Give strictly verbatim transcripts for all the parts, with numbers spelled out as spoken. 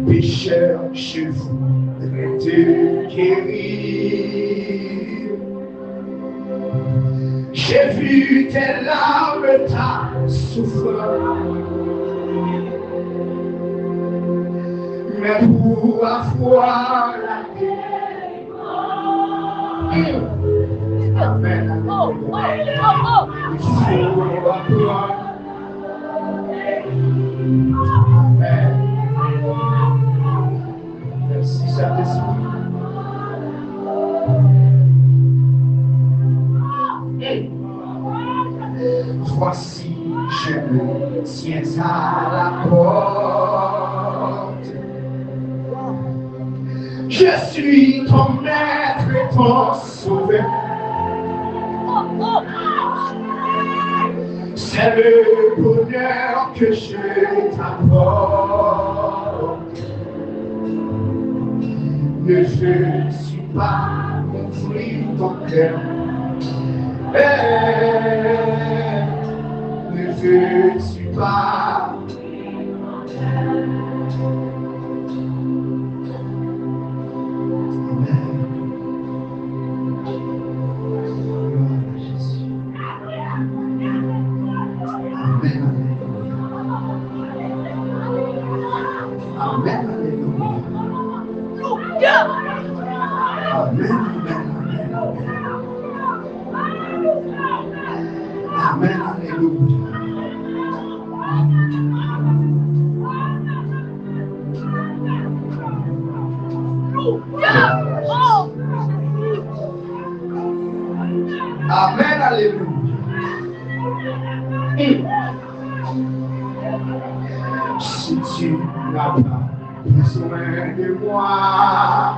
Pécheur, je voudrais te guérir. J'ai vu tes larmes, ta souffrance. Mais pour avoir la Amen. Amen. Amen. Merci, Saint-Esprit. Voici, je me tiens à la porte. Je suis ton maître et ton sauveur. C'est le bonheur que je t'apporte. Ne veux-tu pas m'ouvrir ton cœur? Eh, ne veux-tu pas Amen. Gloire à Jésus. Amen, alelouya. Amen, alelouya. Amen, amen, amen, amen. Amen, alelouya. Amen, alelouya. Si tu n'as pas besoin de moi,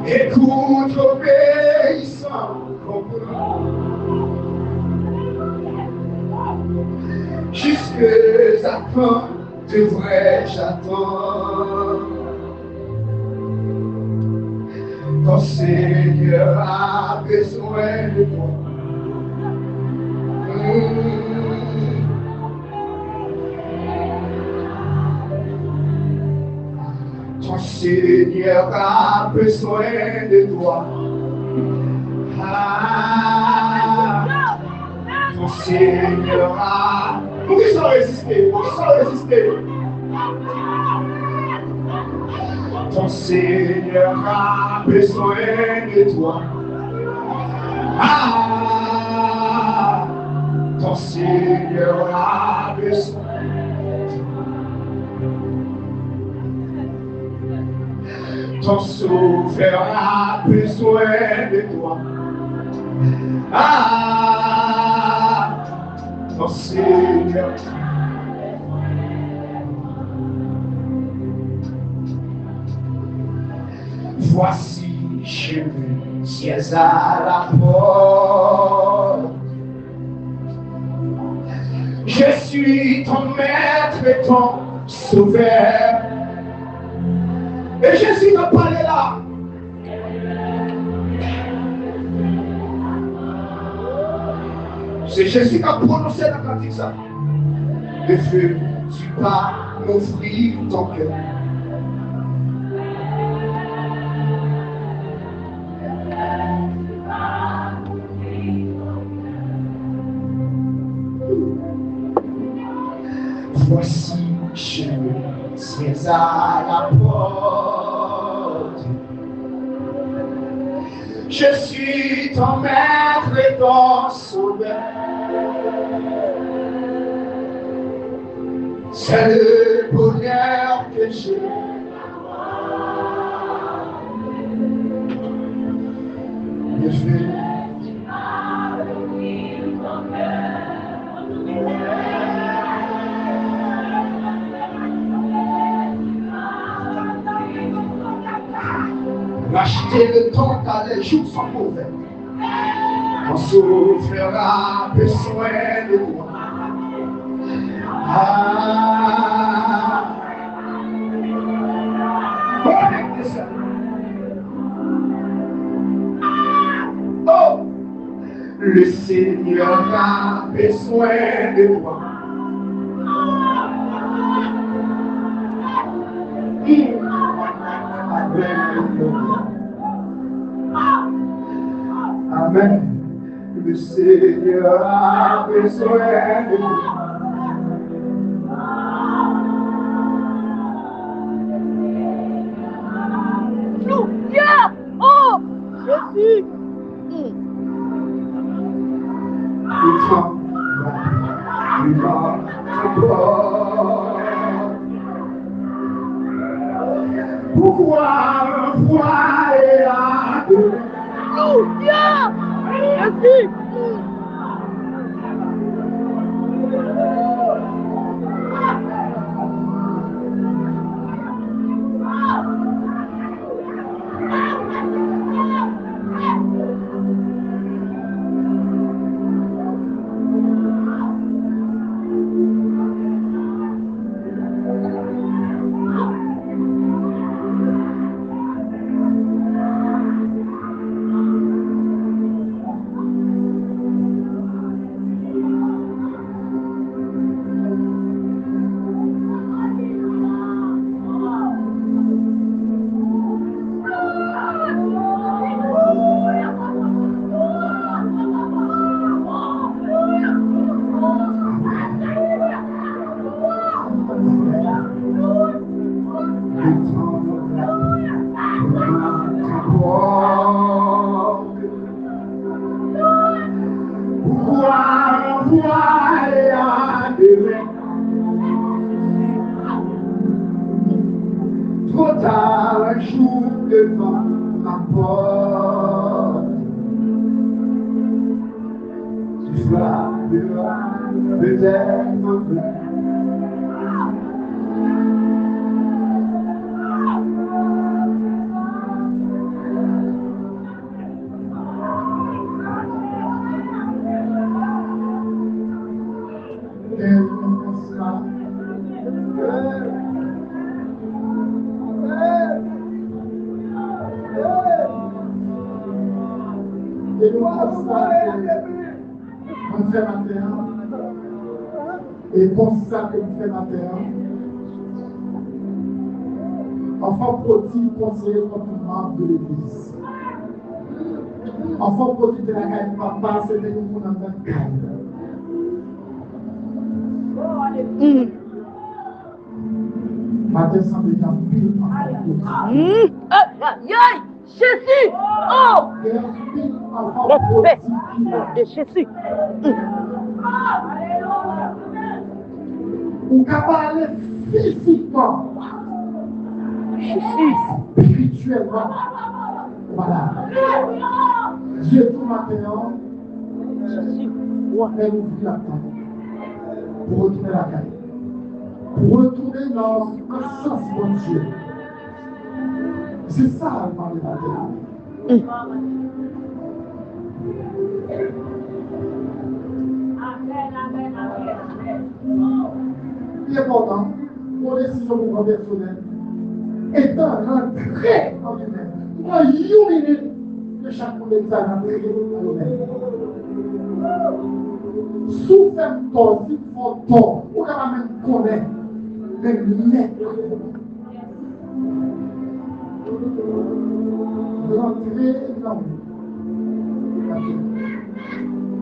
écoute, obéissant, comprends. Jusque à quand devrais-je attendre? Ton Seigneur a besoin de toi. Mm. Ton Seigneur a besoin de toi. Ah, ton Seigneur a... Poukisa w reziste? Poukisa w reziste? Ton Seigneur a besoin de toi. Ah, ton Seigneur a besoin. Ton Sauveur a besoin de toi. Ah, ton Seigneur. Voici, je me tiens à la porte. Je suis ton maître et ton sauveur. E Jezi k ap pale la. Se Jezi k ap pwononse nan kantik sa. Ne veux-tu pas m'ouvrir ton cœur? Voici, je me tiens à la porte. Je suis ton maître et ton sauveur. C'est le bonheur que j'ai. Je vais Racheter le temps car les jours sont mauvais. Ton Sauveur a besoin de toi. Ah. Oh. Le Seigneur a besoin de toi. Amen. Le Seigneur a besoin de nous. Alléluia. Oh, Jésus. Mm. Pourquoi, pourquoi, Alléluia. Jésus. Pourquoi, pourquoi aller à demain? Trop tard, un jour devant ma porte. Tu seras dehors, peut-être en vain. E nou konsta ke mwen fè maten an, e konsta ke m fè maten an, anfan pwodui konseye kont manm de legliz. Anfan pwodui te lakay papa, se te yon moun anndan kay. Mm. Maten sanble gen anpil anfan pwodui. Mm. Ay, ay, ay! Jezi! Oh! Gen anpil anfan pwodui ki la. Respè de Jezi. Mm. Ou ka pale fizikman, espirityèlman, ou pa la. Jezi maten an, fè nou vin lakay, pou retounen lakay, pou retounen nan prezans Bondye. Se sa l mande maten an. Li enpòtan pou yon desizyon pou pran pèsonèl. Etan rantre an li menm, pran yon minit ke chak moun legliz la rantre an yo menm. Si w fè m tò, si m fè w tò, ou ka pa menm konnen, men m nèt. Rantre nan mwen.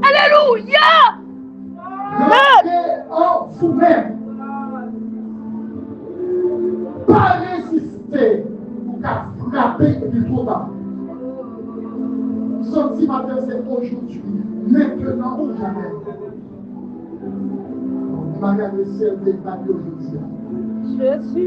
Alelouya! Rantre an ou menm. Pa reziste, ou ka frape epi twò ta. Soti maten se aujourd'hui, maintenant ou jamais. Ou pa gade syèl te bat yo jodi a. Jezi.